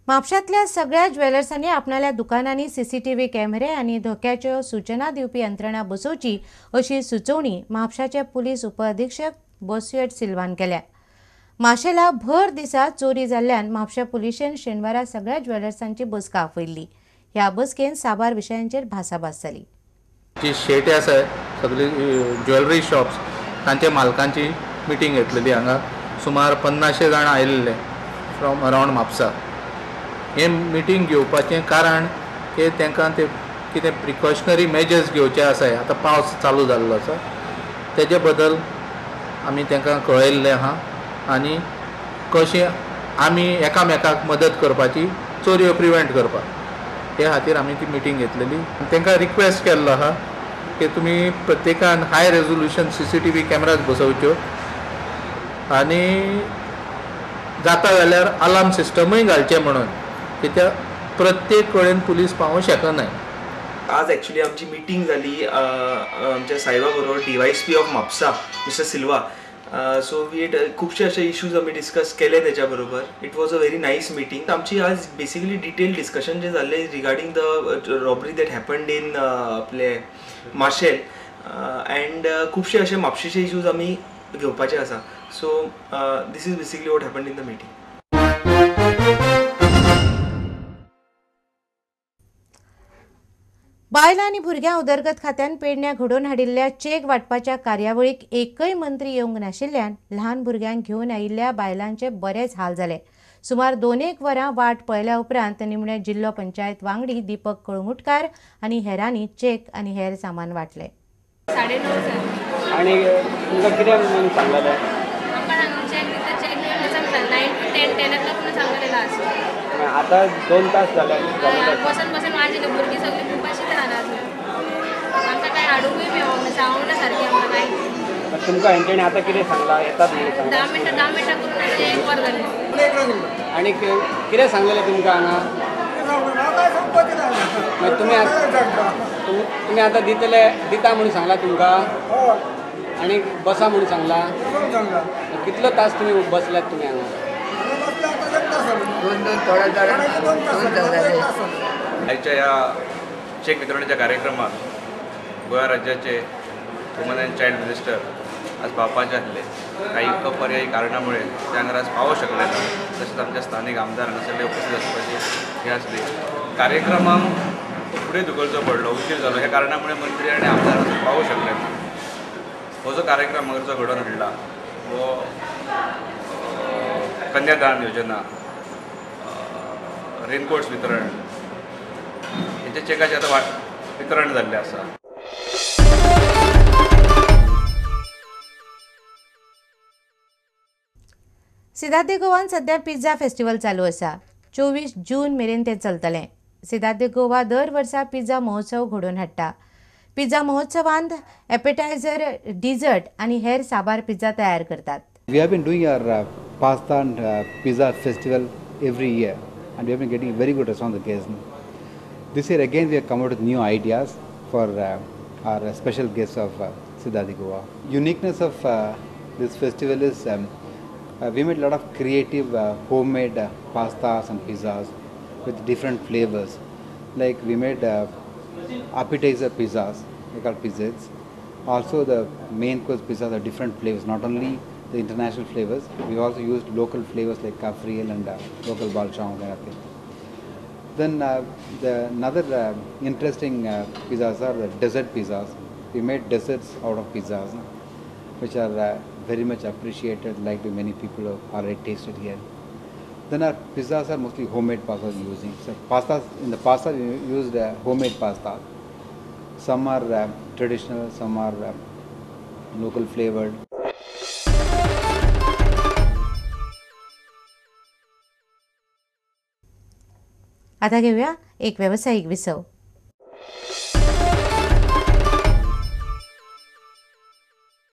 म्हापशांतल्या सगळ्या ज्वेलर्सांनी आपणाल्या दुकानांनी सीसीटीव्ही कॅमेरे आनी धोक्याच्यो सूचना दिवपी यंत्रणा बसोवची अशी सुचोवणी म्हापशाचे पुलीस उपअधिक्षक बोस्युएट सिल्वान केल्या. माशेला भर दिसा चोरी जाल्ल्यान म्हापशा पुलिशेन शेनवारा सगळ्या ज्वेलर्सांची बसका आपयल्ली. ह्या बसकेन साबार विशयांचेर भासाभास जाली. जी शेट आसा सगळी ज्वेलरी शॉप्स तांच्या मालकांची मिटींग घेतलेली. हांगा सुमार 50 जाणां आयिल्ले फ्रॉम अरावंड म्हापसा. हे मिटींग घेवपाचें कारण की तांकां ते कितें प्रिकॉशनरी मेजर्स घेवचे आसाय. आतां पावस चालू जाल्लो आसा तेजे बद्दल आमी तांकां कळयल्लें आहा आनी कशें आमी एकामेकाक मदत करपाची, चोरयो प्रिवेंट करपाक, हे खातीर आमी ती मिटींग घेतलेली. तांकां रिक्वेस्ट केल्लो आहा की तुमी प्रत्येकान हाय रेजोल्युशन CCTV cameras बसोवच्यो आनी जाता जाल्यार अलार्म सिस्टमूय घालचें म्हणून, कित्याक प्रत्येक कडेन पुलीस पावोवंक शकनाय. आज एक्चुअली आमची मिटींग जाली आमच्या साहेबा बरोबर, DYSP of Mapusa mister Silva. So we had खुबशे अशे इश्यूज आमी डिस्कस केले तेच्या बरोबर. It was a very nice meeting. आमची आज बेसिकली डिटेल डिस्कशन जे जाल्लें regarding the robbery that happened in आपले माशेल अँड खुबशे अशे म्हापशेचे इश्यूज आमी घेवपाचे आसा. So this is basically what happened in the meeting. बायलां आनी भुरग्यां उदरगत खात्यान पेडण्यां घडोवन हाडिल्ल्या चेक वांटपाच्या कार्यावळीक एकय मंत्री येवंक नाशिल्ल्यान ल्हान भुरग्यांक घेवन आयिल्ल्या बायलांचे बरेच हाल जाले. सुमार 2-1 वरां वाट पळयल्या उपरांत निमणे जिल्लो पंचायत वांगडी दीपक कळंगुटकार आनी हेरांनी चेक आनी हेर सामान वांटलें. 9:30 जाली. आनी तुमकां कितें म्हणून सांगलेलें? आमकां सांगून चेक दिता, चेक दिवन सांगता 9 to 10, 10 o'clock म्हणून सांगलेलें आसा. आतां 2 तास जाले. बसून बसून वाजिल्ले भुरगीं सगळीं उपाशीच रावला अजून. आमकां कांय हाडुंकूय मेळोंक ना, सांगूंक ना सारकें आमकां कांय. तुमकां हेंच्यांनी आतां कितें सांगलां, येतात म्हणून सांगलां? 10 मिनटां 10 मिनटां करून आतां 1 वर जालें. आनी कितें सांगलेलें तुमकां हांगा? मागीर तुमी आतां दितले, दिता म्हणून सांगलां तुमकां आनी बसा म्हणून सांगलां. कितलो तास तुमी बसल्यात तुमी हांगा? आयच्या ह्या चेक वितरणाच्या कार्यक्रमात गोवा राज्याचे वुमन अँड चायल्ड मिनिस्टर आज पावपाचे आसले. काही अपर्यायी कारणामुळे ते हांगा आज पावोंक शकले ना. तशेंच आमच्या स्थानीक आमदार हांगासरले उपस्थित आसपाची हे आसली. कार्यक्रमाक फुडें धुकलचो पडलो, उशीर जालो, ह्या कारणामुळे मंत्री आनी आमदार हांगासर पावोंक शकले ना. हो जो कार्यक्रम हांगासर घडोवन हाडला हो कन्यादान योजना, रेनकोट्स वितरण, हेंच्या चेकाचें आतां वितरण जाल्लें आसा. सिदाद दे गोवान सध्या पिझ्झा फेस्टिवल चालू आसा. 24 जून मेरेन तें चलतलें. सिदाद दे गोवा दर वर्सा पिझ्झा महोत्सव घडोवन हाडटा. पिझ्झा महोत्सवांत एपेटायझर, डिझर्ट आनी हेर साबार पिझ्झा तयार करतात. We have been doing our pasta and pizza festival every year, and we have been getting very good response from the guests. This year again we have come out with new ideas for our special guests of Cidade de Goa. Uniqueness of this festival is we made a lot of creative homemade pastas and pizzas with different flavors. Like we made appetizer pizzas, we call pizzas. Also the main course pizzas are different flavors, not only the international flavors, we also used local flavors like Cafreal and local balchão kind of thing. Then the another interesting pizzas are the dessert pizzas. We made desserts out of pizzas, which are very much appreciated, liked by many people who already tasted here. Then our pizzas are mostly homemade pastas we're using. So pastas, in the pasta we used homemade pasta. Some are traditional, some are local flavored. आता घेऊया एक व्यावसायिक विसव.